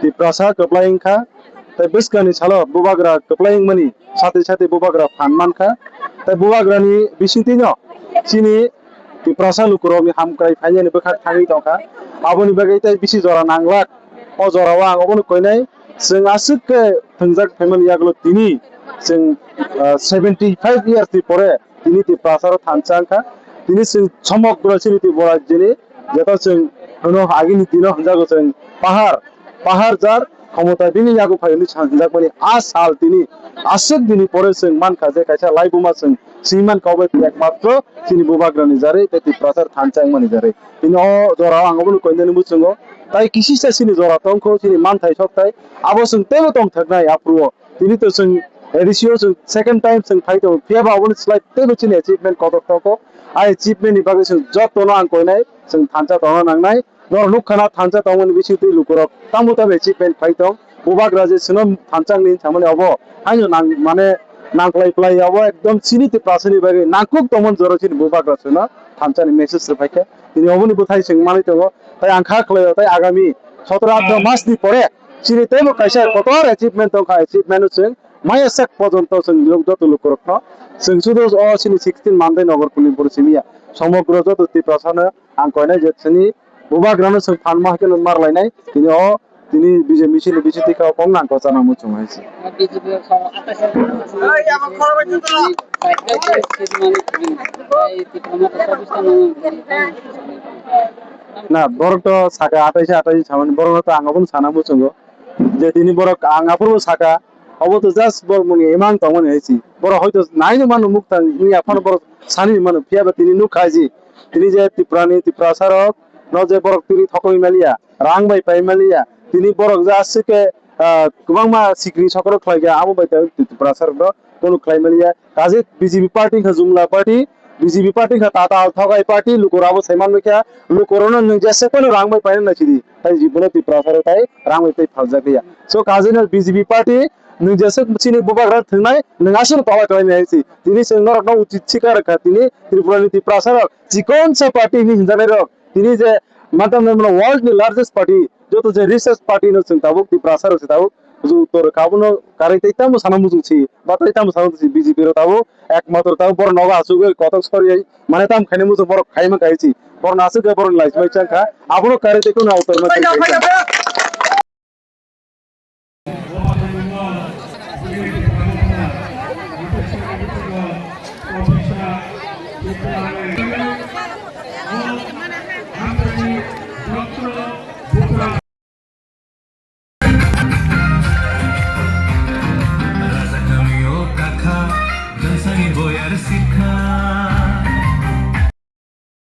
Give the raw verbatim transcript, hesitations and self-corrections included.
Tiprasa kwplai wngkha, tei bwskangni salo bubagra kwplai wngmani sati sati bubagra phan mankha, tei bubagrani bisingtwino chini Tiprasa lukurokni hamkrai phainani bwkhak thangwi tongkha. Aboni bagwi tei bisi jora nanglak. O jorao ang obono koinai, chwng aswk khe thwngjak phaimani yagulo tini chwng, ah, seventy five years ni pore tini Tiprasaro thansa wngkha. Tini chwng somogro chini Tripura rajyoni jeto chwng hwno agini dino hwnjago chwng pahar, pahar jar khomota bini yago phai hwnwi sa hwnjakmani a sal tini aswk dini pore chwng mankha je kaisa laibuma chwng simi mankha obo ekmatro chini bubagrani jarwi tei Tiprasar thansa wngmani jarwi. Tini o jorao ang obono koinani muchungo. Tai kisisa chini jora tongkho, chini manthai sokthai. Abo chwng teibo tongthoknai aphuru o. Tini to chwng A D C o chwng second time chwng phai tongo. Phiya ba aboni slai teibo chini achievement kotor tongkho. A achievement ni bagwi chwng jotono ang koinai, chwng thansa tongna nangnai. Norok nukha na thansa tongmani bisingtwi lukurok tamo tamo achievement phai tong. Bubagra je chwngno thansa wngwi samani obo haino nang mane nangklai plai obo ekdom chini Tiprasani bagwi nangkuk tongmani jora chini bubagra chwngno thansani message rwphaikha. Tini oboni bwthai chwng manwi tongo. Tai ang kha khlaio tai agami sotoro atro mas ni pore chini teibo kaisa kotor achievement tongkha, achievement o chwng maya sak pojonto chwng joto lukurokno chwng sudu o chini sixteen Mandai Nagar Kulimpur simi ya somogro joto Tiprasano ang koinai je chini bubagrano chwng phan ma haikhe mar lainai tini o tini B J P chini B J P ka kong nang ko chana muchung hai se. Na borok to saka atai se atai samani borok to ang obono sana muchungo. Je tini borok ang aphuru saka, obo to just borok mungni imang tongmani hai si. Borok hoito naino mano mukthang wngya phano borok sani mano, phiya ba tini nukha ji. Tini je Tripura ni Tiprasa rok no je borok tini thokwi maliya, rang bai pai maliya, tini borok je aswk khe, ah, kwbangma sikri sokro khlai kha, abo bai tei Tiprasa rok no kono khlai maliya. Kaje B J P party kha jumla party, B J P party kha tatal thogai party, lukurok abo sai manwi kha, lukurok no nwng jesa kono rang bai paina naisidi, tai jiboni Tiprasa rok tai rang bai tei phaljak liya. So kaje no B J P party nwng jesa chini bubagra thwngnai, nwng aswk tola khlai nai si. Tini chwng norok no uchit sikha rwkha, tini Tripura ni Tiprasa rok chikon sa party hinwi hinjaknai rok. Tini je mantam world ni largest party, joto je richest party no chwng tabuk Tiprasa rok se tabuk. Kuchuk uttor kha abono karwi tei tamo sana muchung si, ba tei tamo sana muchung si B J P rok tabuk, ekmatro tabuk borok nogo achugwi kotok soriwi, mane tam khaina muchung borok khaima khai si, borok no achugwi borok ni lai chumai chang kha, abono karwi tei kono uttor ma chang kha.